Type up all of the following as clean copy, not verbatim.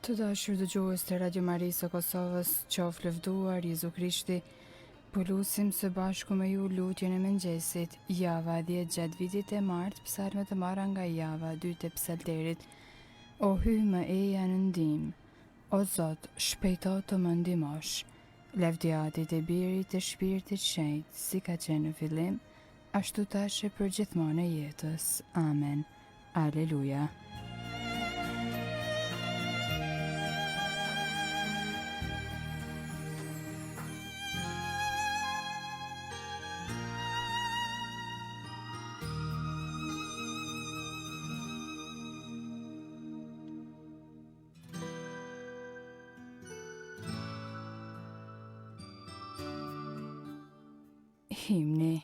Të dashur dëgjues të Radio Marisë së Kosovës, qoftë lëvduar Jezu Krishti, po lusim së bashku me ju lutjen e mëngjesit, java e 10 gjatë vitit të martë, psalme të marra nga java e dytë e psalterit. O Hyj më eja në ndihmë, o Zot, shpejto të më ndihmosh. Lavdi Atit e Birit e Shpirtit Shenjt, si ka qenë në fillim, ashtu tash e përgjithmonë e jetës. Amen. Aleluja. Himni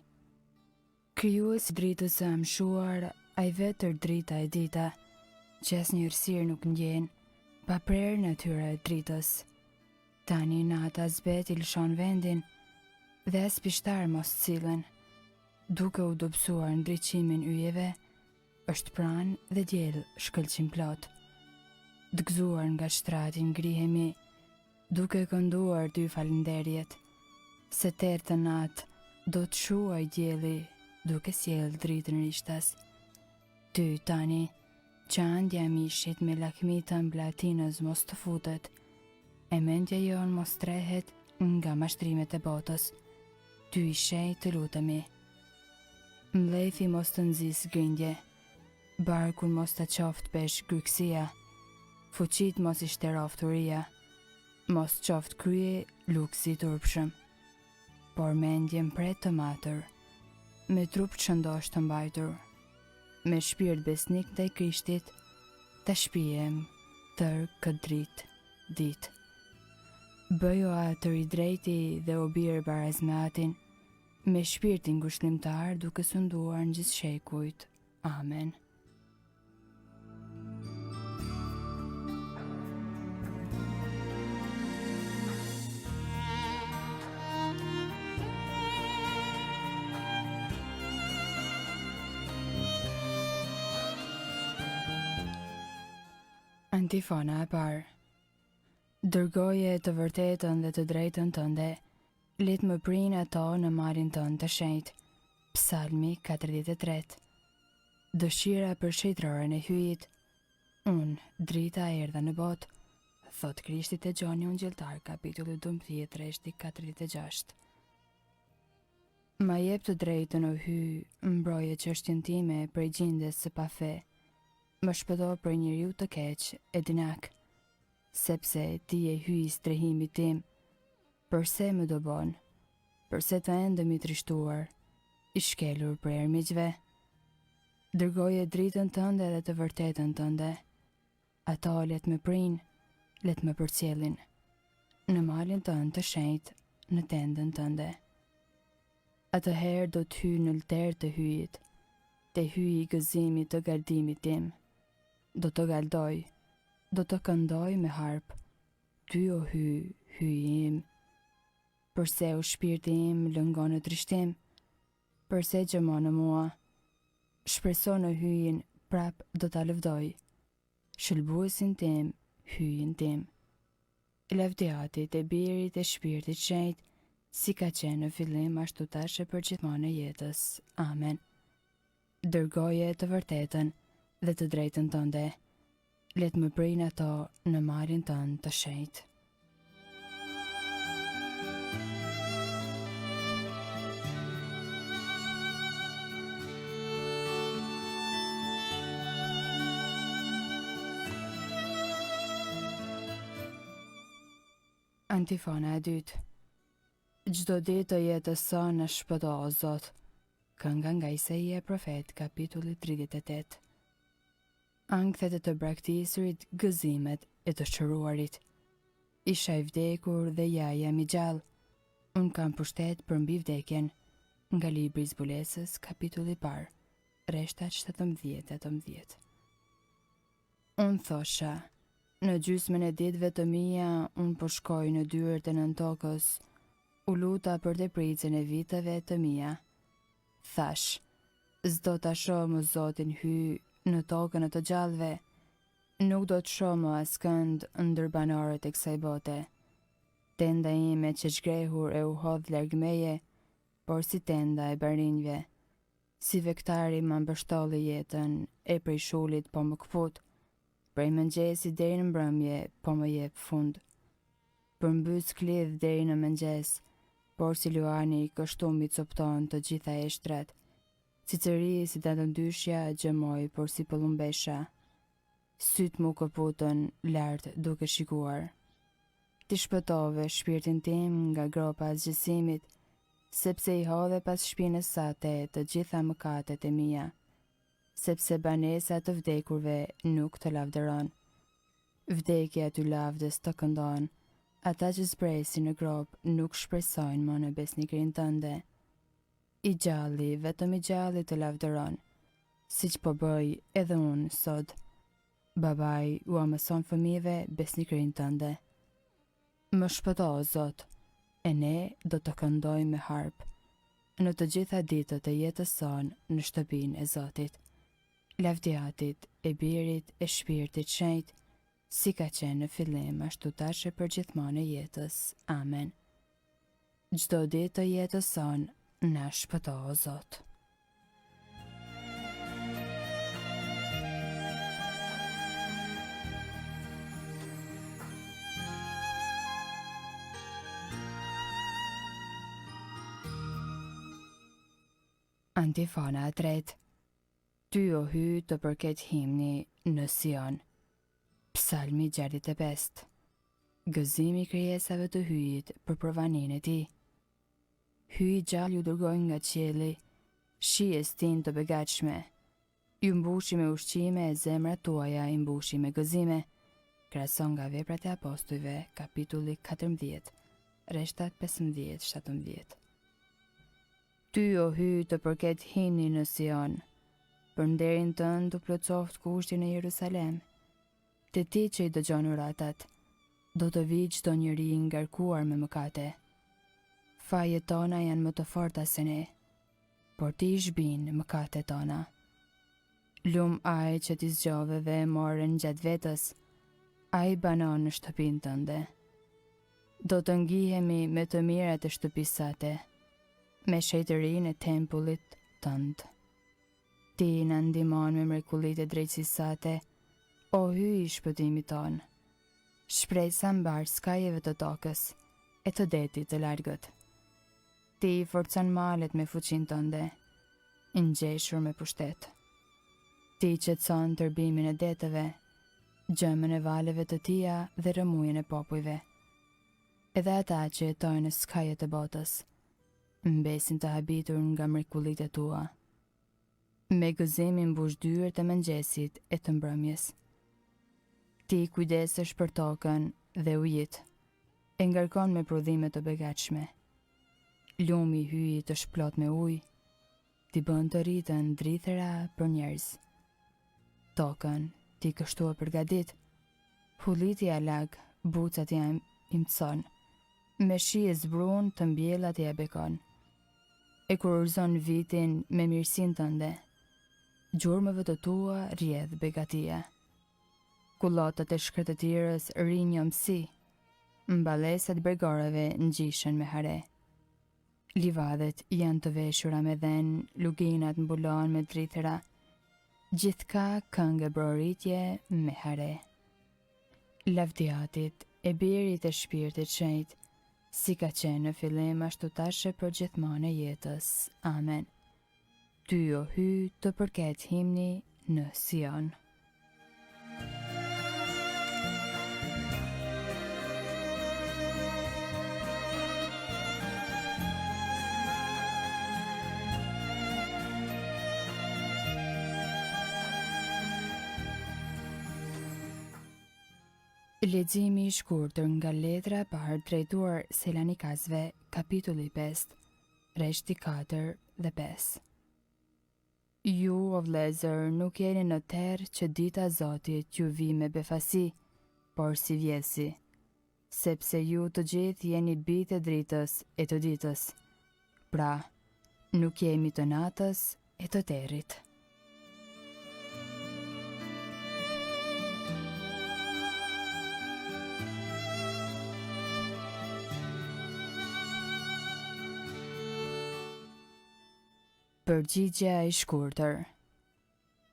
Krijues i dritës së amshuar, ai vetë është drita e dita, që asnjë errësirë nuk ndjen, pa prerë natyra e dritës. Tani nata zbet i lëshon vendin, dhe as pishtarë mos sillen, duke u dobësuar ndriçimin yjeve, është pranë dhe diell shkëlqimplot. Të gëzuar nga shtrati ngrihemi, Duke kënduar ty falënderjet, se tërë këtë natë do të shuajë dielli duke sjellë dritën rishtas. Ty tani, që andja e mishit me lakmi të ëmbla tinëz mos të futet, e mendja jonë mos trehet nga mashtrimet e botës, ty i shenjtë të lutemi. Mllefi mos të nxisë grindje, Barkun mos ta qoftë peshë grykësia, fuqitë mos i shteroftë uria, mos qoftë krye luksi i turpshëm, por mendjen mprehtë të matur, me trup të shëndoshë të mbajtur, me shpirt besnik ndaj Krishtit, ta shpiem tërë këtë dritë ditë. Bëj o Atër i drejti dhe o Bir baraz me Atin, me shpirtin ngushëllimtar duke sunduar në gjithë shekujt. Amen. Antifona e parë Dërgoje të vërtetën dhe të drejtën tënde, Le të më prijnë ato në malin tënd të shenjtë. Psalmi 43. Dëshira për shenjtëroren e Hyjit. Unë, drita erdha në botë, thotë Krishti te Gjoni Ungjilltar, kapitulli 12, rreshti 46. Ma jep të drejtën o Hyj, mbroje çështjen time prej gjindjes së pafe. Më shpëto prej njeriut të keq e dinak. Sepse ti je Hyji i strehimit tim, përse më dëbon? Përse të endem i trishtuar, i shkelur prej armiqve? Dërgoje dritën tënde dhe të vërtetën tënde. Ato le të më prijnë, le të më përcjellin në malin tënd të shenjtë, në tendën tënde. Atëherë do të hyj në lterë të Hyjit, te Hyji i gëzimit të galdimit tim. Do të galdoj, do të këndoj me harpë, ty o Hyj, Hyji im. Përse o shpirti im lëngon në trishtim? Përse gjëmon në mua? Shpreso në Hyjin, prapë do ta lëvdoj. Shëlbuesin tim, Hyjin tim. Lavdi Atit e Birit e Shpirtit Shenjt, si ka qenë në fillim ashtu tash e përgjithmonë e jetës. Amen. Dërgoje të vërtetën dhe të drejtën tënde, le të më prijnë ato në malin tënd të shenjtë. Antifona e dytë. Çdo ditë të jetës sonë na shpëto o Zot. Kënga nga Isaia profet, kapitulli 38. Ankthet e të braktisurit, gëzimet e të shëruarit. Isha i vdekur dhe ja jam i gjallë. Unë kam pushtet përmbi vdekjen. Nga libri i Zbulesës, kapitulli i parë, rreshtat 17 e 18. Unë thosha, në gjysmën e ditëve të mia, unë po shkoj në dyert e nëntokës, u luta për tepricën e viteve të mia. Thashë, s'do ta shoh më Zotin Hyj në tokën e të gjallëve. Nuk do të shoh më askënd ndër banorët e kësaj bote. Tenda ime qe zhgrehur e u hodh larg meje, porsi tenda e barinjve. Si vegtari ma mbështolli jetën e prej shulit po më këput, prej mëngjesit deri në mbrëmje po më jep fund. Përmbys klith deri në mëngjes, porsi luani kështu m'i copëton të gjitha eshtrat. Cicërij si dallëndyshja gjëmoj porsi pëllumbesha. Sytë m'u këputën lart duke shikuar. Ti shpëtove shpirtin tim nga gropa e asgjësimit, sepse i hodhe pas shpinës sate të gjitha mëkatet e mia, sepse banesa e të vdekurve nuk të lavdëron. Vdekja ty lavde s'të këndon, ata që zbresin në gropë nuk shpresojnë më në besnikërinë tënde. I gjalli, vetëm i gjalli të lavdëron, siç po bëj edhe unë sot. Babai ua mëson fëmijëve besnikërinë tënde. Më shpëto, o Zot, e ne do të këndojmë me harpë, në të gjitha ditët e jetës sonë në shtëpinë e Zotit. Lavdi Atit, e Birit, e Shpirtit Shenjt, si ka qenë në fillim, ashtu tash e përgjithmonë e jetës. Amen. Çdo ditë të jetës sonë na shpëto o Zot. Antifona e tretë. Ty o Hyj të përket himni në Sion. Psalmi 65. Gëzimi i krijesave të Hyjit për provaninë e tij. Hyji i gjallë ju dërgoi nga qielli shi e stinë të begatshme. Ju mbushi me ushqime e zemrat tuaja i mbushi me gëzime. Krahaso nga Veprat e Apostujve, kapitulli 14, rreshtat 15-17. Ty, o Hyj, të përket himni në Sion. Për nderin tënd u plotësoftë kushti në Jerusalem. Te ti që i dëgjon uratat, do të vijë çdo njeri i ngarkuar me mëkate. Fajet tona janë më të forta se ne, por ti i zhbin mëkatet tona. Lum ai që ti zgjodhe dhe e more ngjat vetes, ai banon në shtëpinë tënde. Do të ngihemi me të mirat e shtëpisë sate, me shenjtërinë e tempullit tënd. Ti na ndihmon me mrekullitë e drejtësisë sate, o Hyj i shpëtimit tonë. Shpresa mbarë skajeve të tokës e të detit të largët. Ti i forcon malet me fuqinë tënde, ngjeshur me pushtet. Ti qetëson tërbimin e deteve, gjëmën e valëve të tija dhe rrëmujën e popujve. Edhe ata që jetojnë në skajet e botës, mbesin të habitur nga mrekullitë e tua. Me gëzim i mbush dyert e mëngjesit e të mbrëmjes. Ti kujdesesh për tokën dhe ujit, e ngarkon me prodhime të begatshme. Lumi i Hyjit është plot me ujë, ti bën të rriten drithëra për njerëz. Tokën ti kështu e përgatit, hullitë ia lag, bucat ia imtëson, me shi e zbrunë të mbjellat ia bekon. E kurorëzon vitin me mirësinë tënde, gjurmëve të tua rrjedh begatia. Kullotat e shkretëtirës rrinë njomësi, mballesat bregoreve ngjishen me hare. Livadhet janë të veshura me dhen, luginat mbulohen me drithëra, gjithkah këngë e brohoritje me hare. Lavdi Atit, e Birit e Shpirtit Shenjt, si ka qenë në fillim ashtu tash e përgjithmonë e jetës. Amen. Ty o Hyj të përket himni në Sion. Leximi i shkurtër nga letra e parë drejtuar Selanikasve, kapitulli 5. Rreshti 4 dhe 5. Ju, o vëllezër, nuk jeni në terr që dita e Zotit t'ju vijë me befasi, porsi vjedhësi, sepse ju të gjithë jeni bijtë e dritës e të ditës. Pra, nuk jemi të natës e të territ. Përgjigja e shkurtër.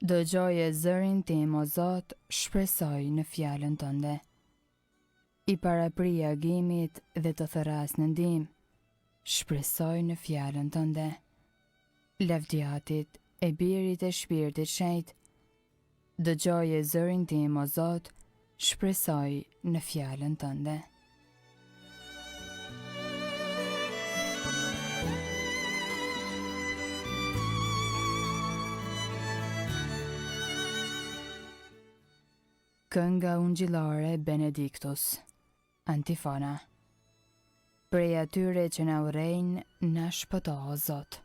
Dëgjoje zërin tim, o Zot, shpresoj në fjalën tënde. I paraprij agimit dhe të thërras në ndihmë, shpresoj në fjalën tënde. Lavdi Atit, e Birit e Shpirtit Shenjt, dëgjoje zërin tim, o Zot, shpresoj në fjalën tënde. Kënga ungjillore Benedictus Antifona Prej atyre që na urrejnë, na shpëto, o Zot.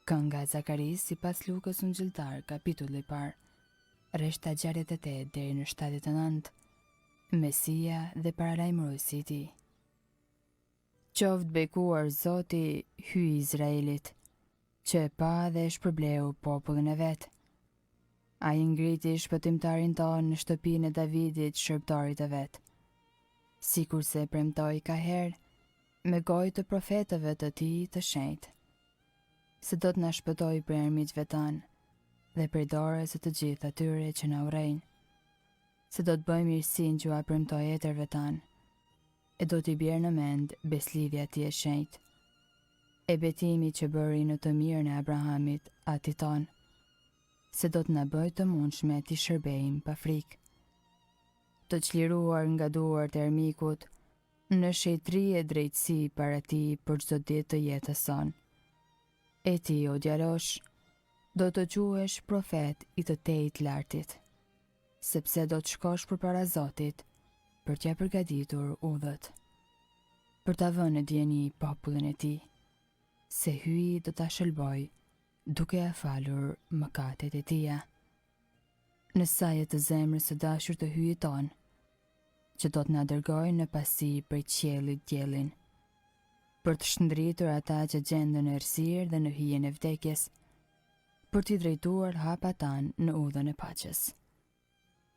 Kënga e Zakarisë sipas Lukës Ungjilltar, kapitulli i parë, rreshta 68 deri në 79, Mesia dhe paralajmëruesi i tij. Qoftë bekuar Zoti, Hyji i Izraelit, që e pa dhe e shpërbleu popullin e vet. Ai ngriti shpëtimtarin tonë në shtëpinë e Davidit, shërbëtorit të vet. Sikurse premtoi kaherë, me gojë të profetëve të tij të shenjtë, se do të na shpëtojë prej armiqve tanë dhe prej dorës së të gjithë atyre që na urrejnë, se do të bëjë mirësinë që ua premtoi etërve tanë, e do t'i bjerë në mend besëlidhja e tij e shenjtë, e betimi që bëri në të mirën e Abrahamit, atit tonë, se do të na bëjë të mundshme t'i shërbejmë pa frikë. Të çliruar nga duart e armikut, në shenjtëri e drejtësi para tij për çdo ditë të jetës sonë. E ti, o djalosh, do të quhesh profet i të Tejtlartit, sepse do të shkosh përpara Zotit për t'ia përgatitur udhët, për ta vënë në dijeni popullin e tij, se Hyji do ta shëlbojë duke ia falur mëkatet e tija. Në saje të zemrës së dashur të Hyjit tonë, që do të na dërgojë në pasi prej qiellit diellin, për të shndritur ata që gjenden në errësirë dhe në hijen e vdekjes, për t'i drejtuar hapat tanë në udhën e paqes.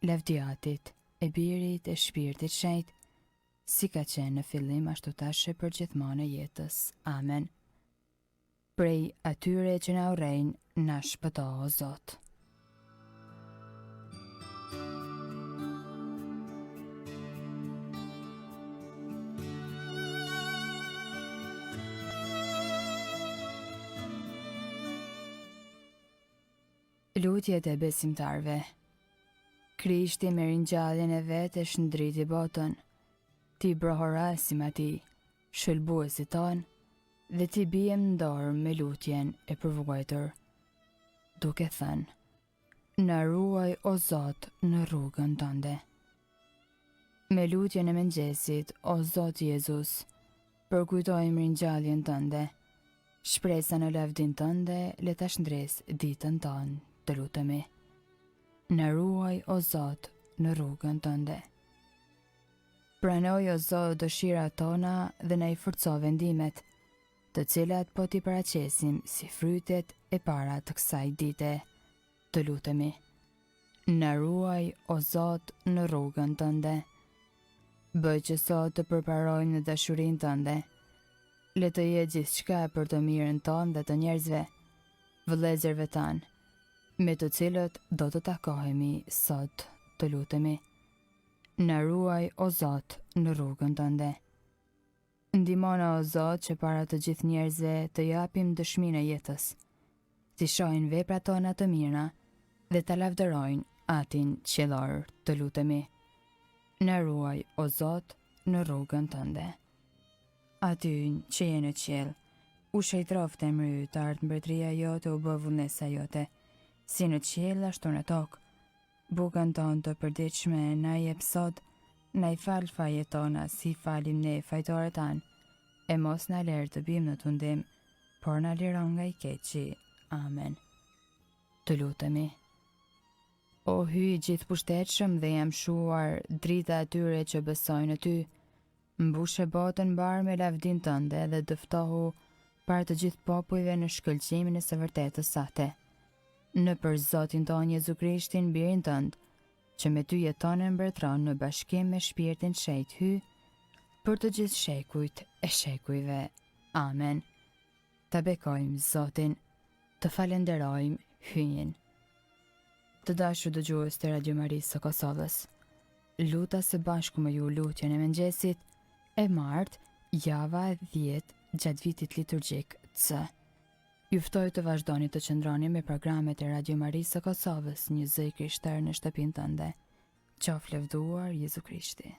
Lavdi Atit, e Birit e Shpirtit Shenjt, si ka qenë në fillim ashtu tash e përgjithmonë e jetës. Amen. Prej atyre që na urrejnë, na shpëto o Zot. Lutjet e besimtarëve. Krishti me ringjalljen e vet e shndriti botën. T'i brohorasim atij, shëlbuesit tonë, dhe t'i biem në dorë me lutjen e përvuajtur, duke thënë, Na ruaj o Zot në rrugën tënde. Me lutjen e mëngjesit, o Zot Jezus, përkujtojmë ringjalljen tënde. Shpresa në lavdinë tënde le ta shndrisë ditën tonë, të lutemi. Na ruaj o Zot në rrugën tënde. Pranoji o Zot dëshirat tona dhe na i forco vendimet, të cilat po t'i paraqesim si frytet e para të kësaj dite. Të lutemi. Na ruaj o Zot në rrugën tënde. Bëj që sot të përparojmë në dashurinë tënde. Le të jetë gjithçka për të mirën tonë dhe të njerëzve, vëllezërve tanë, me të cilët do të takohemi sot, të lutemi. Na ruaj o Zot në rrugën tënde. Ndihmona o Zot që para të gjithë njerëzve të japim dëshminë e jetës. T'i shohin veprat tona të mira dhe ta lavdërojnë Atin Qiellor, të lutemi. Na ruaj o Zot në rrugën tënde. Ati ynë që je në qiell, u shenjtëroftë emri yt, ardhtë mbretëria jote u bëftë vullnesa jote, si në qiell ashtu në tokë. Bukën tonë të përditshme na jep sot, na i fal fajet tona si i falim ne fajtorët tanë, e mos na ler të biem në tundim, por na liro nga i keqi. Amen. Të lutemi. O Hyj i gjithëpushtetshëm dhe i amshuar, drita e atyre që besojnë në ty, Mbushe botën mbarë me lavdinë tënde dhe dëftohu para të gjithë popujve në shkëlqimin e së vërtetës sate. Nëpër Zotin tonë Jezu Krishtin, Birin tënd, që me ty jeton e mbretëron në bashkim me Shpirtin Shenjt Hyj, për të gjithë shekujt e shekujve. Amen. Ta bekojmë Zotin. Të falenderojmë Hyjin. Të dashur dëgjues të Radio Marisë së Kosovës, luta së bashku me ju lutjen e mëngjesit e martë, java e 10 gjatë vitit liturgjik C. Ju ftoj të vazhdoni të qëndroni me programet e Radio Marisë së Kosovës, një zë i krishterë në shtëpinë tënde. Qoftë lëvduar Jezu Krishti.